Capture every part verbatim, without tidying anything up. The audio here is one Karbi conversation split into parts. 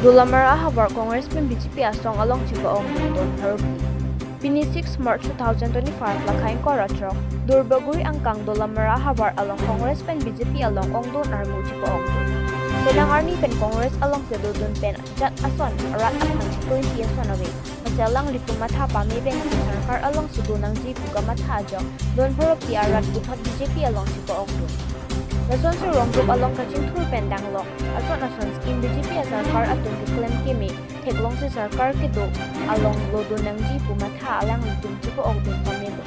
Dolamara ahavar Congress pen B J P asong along chipa-ongdun don pharo phli. Pini six March two thousand twenty-five, lakha ingkoi ra throk, Duarbagori angkang Dolamara ahavar along Congress pen B J P along ongdun armu chipa-ongdun. Penang arni pen Congress along kedodun pen jat ason, rat aphan chikoi pi ason ave. Masi alanglitum matha pame pensi sorkar alongsi do nangji pu kamatha ajok don pharo phli arat puthot B J P along chipa-ongdun. Lasonsi rong group along kachingthur pen danglok ason ason scheme B J P asorkar atum keklem keme theklongsi sorkar kedo along lo do nangji pu matha alanglitum chipa-ongdun pamelo.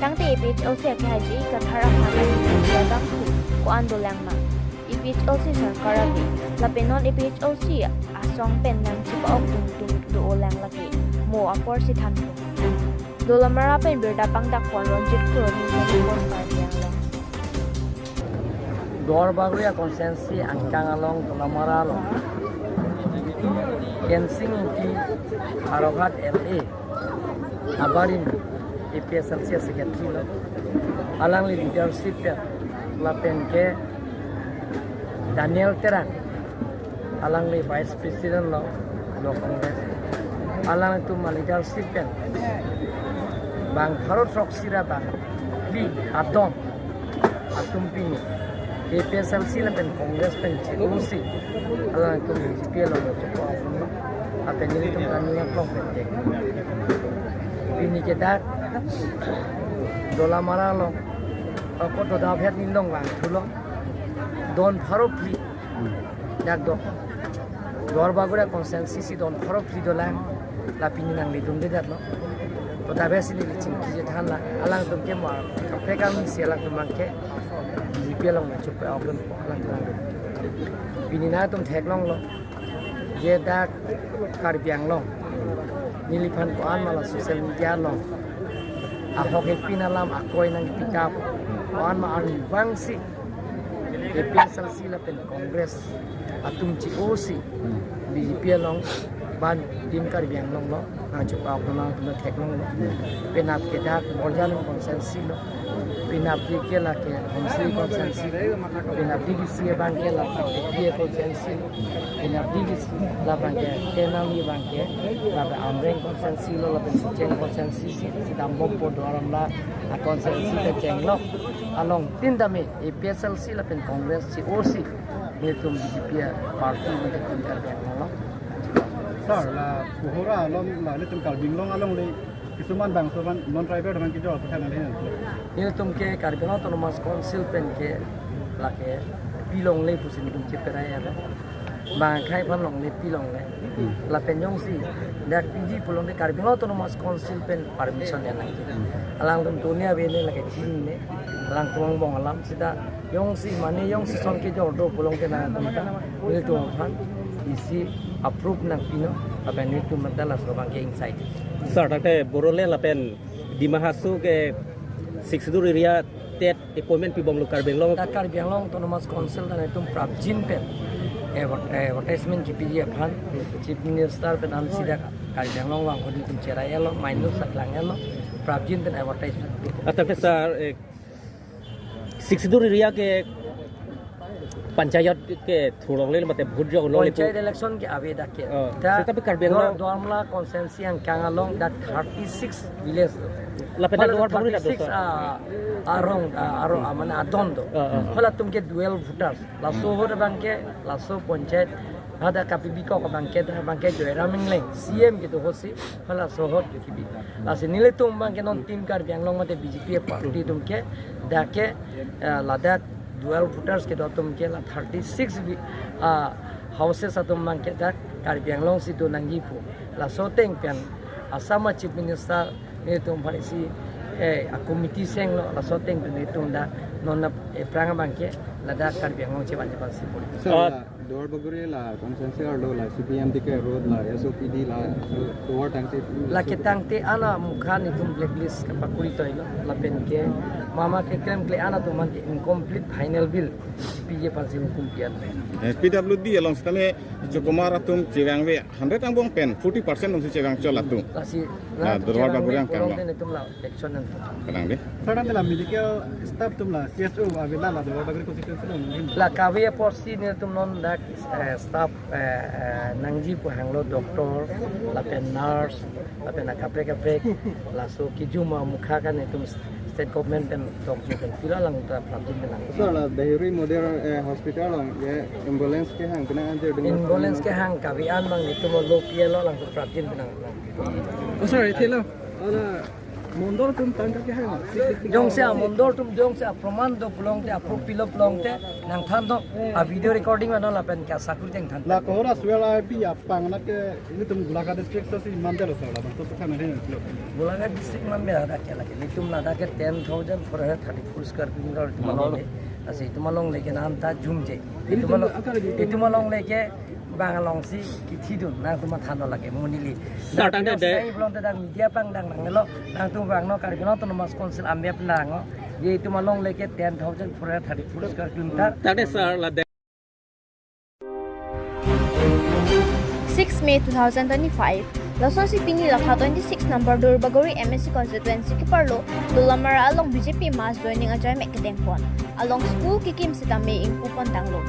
Tangte A P H L C akehai J I Kathar aphan aning abangphu ko-an dolang ma. A P H L C sorkar ave, lapen non A P H L C asong pen nangchipa-ongdun atum do-olang lake mo aporsi thanpo. Dolamara pen birta pangdak pon Ronjit Kro, News Twenty-four Karbi Anglong. Duarbagori constituency angkang along Dolamara along Kensing Ingti, Howraghat L A, abarim A P H L C secretary lo. Alangli leadership pen lapen ke Daniel Terang, alangli vice president lo, lo Congress. Alangtum aleadership pen bang pharo throksi ra bang phli adon atum pini A P H L C lapen Congress pen chiklusi alangtum B J P along chipa-ongdun lo. Lapen nelitum kami yang klong pen dek. Pini ke dak Dolamara along ako to daphet nilong vangthulo. Don pharo phli dak do. Duarbagori constituency si don pharo phli dolang. La pini nangledunde dat lo. To dabe si neli chingki chethan lang. Alangtum ke mar kaprek kami si alangtum abang ke B J P along nangchipa-ongdun alangtum abang. Pini nangtum theklonglo. Je dak Karbi Anglong, neliphan ko-an ma la social media along ahok hepin alam akoi nangpitap, ko-an ma arnivang si A P H L C lapen Congress atum chi-osi B J P along ban Team Karbi Anglong lo nangchipa-ongdun nangtum theklonglo. Penap ke dak Borjan constituency lo. Penap ke lake Homsi constituency. Penap D D C abang ke lake P A constituency. Penap D D C labang ke Tenali abang ke lapen Amreng constituency lo, lapen Socheng constituency si, si dambompo Duar Amla a constituency kechenglo. Along tin dame A P H L C lapen Congress chi-osi nelitum B J P party nelitum Karbi Anglong lo. Sir, la Kohora along la nelitum Karbi Anglong along le kisuman bangso abang non tribal abang kejor aphuthak nangli nang. Nelitum ke Karbi Anglong Autonomous Council pen ke lake pilongle pusi nelitum cheperai alo. Bang akhai aphan longle pilongle. Hmm. Lapen jongsi dak P G pulote Karbi Anglong Autonomous Council pen permission ya nang. Hmm. Alangtum tuni ave ne lake chini ne. Alangtum angbong alam seta jongsi mane jongsi ason kejor do pulote nangtum ta nelitum aphan isi approve nangpinon, lapen nelitum ta laso abang ke inside. Sir, tangte Bodoland lapen Dima Hasao ke Sixth Schedule area tet appointment pibomlo Karbi Anglong. Dak Karbi Anglong Autonomous Council ta nelitum prapjin pen adver-, advertisement kepiji aphan Chief Minister pen ansi dak Karbi Anglong vang ahut nelitum cherai alo, minus saklang alo, prapjin pen advertisement. Atap sir, eh, Sixth Schedule area ke panchayat kethur longle mate vote jok longle pu. Panchayat election ke ave dak ke. Oh. Dak seta pi Karbi Anglong. Duar-, Duar Amla constituency angkang along dak thirty-six village. Lapen dak Duarbagori dak do, thirty-six, sir. Ah, arong, ah, arong, ah, mane adon do. Ah, ah. Halatum ke dual voters. Laso ahut abang ke, laso panchayat hadak kapibikok abang ke, dak abang ke Joyram Engleng, C M kedo ahut si, halaso ahut kebi. Lasi nelitum abang ke non Team Karbi Anglong mate B J P party atum ke, dak ke, eh, ladak dual voters kedo atum ke la thirty-six vi-, ah, houses atum abang ke dak Karbi Anglong si do nangji pu. Laso ateng pen Assam a Chief Minister nelitum aphan isi, eh, a committee senglo, laso ateng pen nelitum dak non na, eh, aphrang abang ke ladak Karbi Anglong chevan chevan si pori. Sir, ah, la Duarbagori la constituency arlo la C P M ticket road la S O P D la, so, tovar tangte. Lake tangte ana mukha nelitum blacklist kapakuri toilo, lapen ke mama keklem kle ana atum abang ke incomplete final bill P J aphansi hukum pian. Eh, P W D along sitame chokomar atum chevangve hundred angbong pen forty percent alongsi chevang chol atum. Lasi La Durbar Bagori angkang lo. Netum la action nang. Kadang dei. Sir, nanti la medical staff atum la C H O avela la Durbar Bagori constituency along. La kave apotsi netum non dak, eh, staff, eh, eh, nangji pu hanglo, doctor, lapen nurse, lapen akaprek kaprek, laso kejum amukha kan netum state government pen tokji pen pura lang ta prapjin pen nang. Sir, la Dehuri Model, eh, Hospital along, ya, ambulance kehang, kena anjir dengan ambulance kehang, kave an bang netum lo P L O lang ta prapjin pen nang. Oh, sorry, thilo. Ala, mondol atum tangka kehang. Jongsi amondol atum jongsi aproman do pulote, aproof pilo pulote, nangthan do, a video recording ma non lapen ke asakuri teng than. La kohora swell I B apang na ke netum Golaghat district so si mandel so la bang to than ne lo. Golaghat district mandel ada ke lagi. Netum la ada ke ten thousand four hundred thirty-four square kilometer netum along le. Lasi netum along le ke nangta jumje. Netum along, netum along le ke bang alongsi kithidun nangtum mathan lake mo neli. Sir, tangte de. Sir, belum tidak media pang dang nanglo. Nangtum bang no Karbi Anglong Autonomous Council ambiap nang lo. Ye netum along le ke ten thousand four hundred thirty-four square kilometer. Tangte sir la de. Six May two thousand twenty-five, lasonsi pini lakha twenty-six number Durbar Bagori M A C constituency keparlo Dolamara along B J P mass joining ajai mek kedengpon. Along school kekim sitame ingpupon tanglo.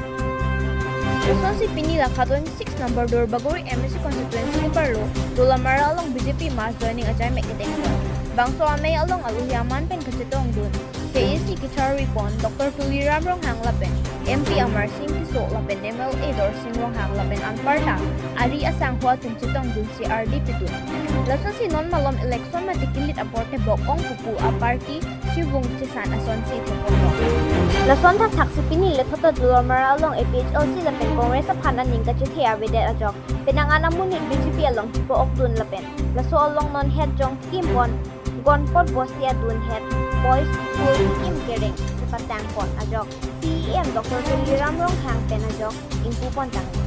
Lasonsi pini lakha twenty-six number Durbar Bagori M A C constituency keparlo Dolamara along B J P mass joining ajai mek kedengpon. Bangso amei along alohi aman pen kachetongdun K A A C kacharlipon Doctor Tuliram Ronghang lapen M P Amarsing Tisso lapen M L A Dorsing Ronghang lapen anparta ari asangho atum chetongdunsi ardi pidun. Lasonsi non malom election mate kilit aporte bok-ong pupu a party chivung chesan asonsi thepon lo. Lason thakthaksi pini le thota Dolamara along A P H L C lapen Congress aphan aning kachethe avedet ajok penang an amonit B J P along chipo-okdun lapen laso along non het jong kimpon gonpot bosti adun het boys school kikim kereng kepatangpon ajok C E M Doctor Tuliram Ronghang pen ajok ingpupon tanglo.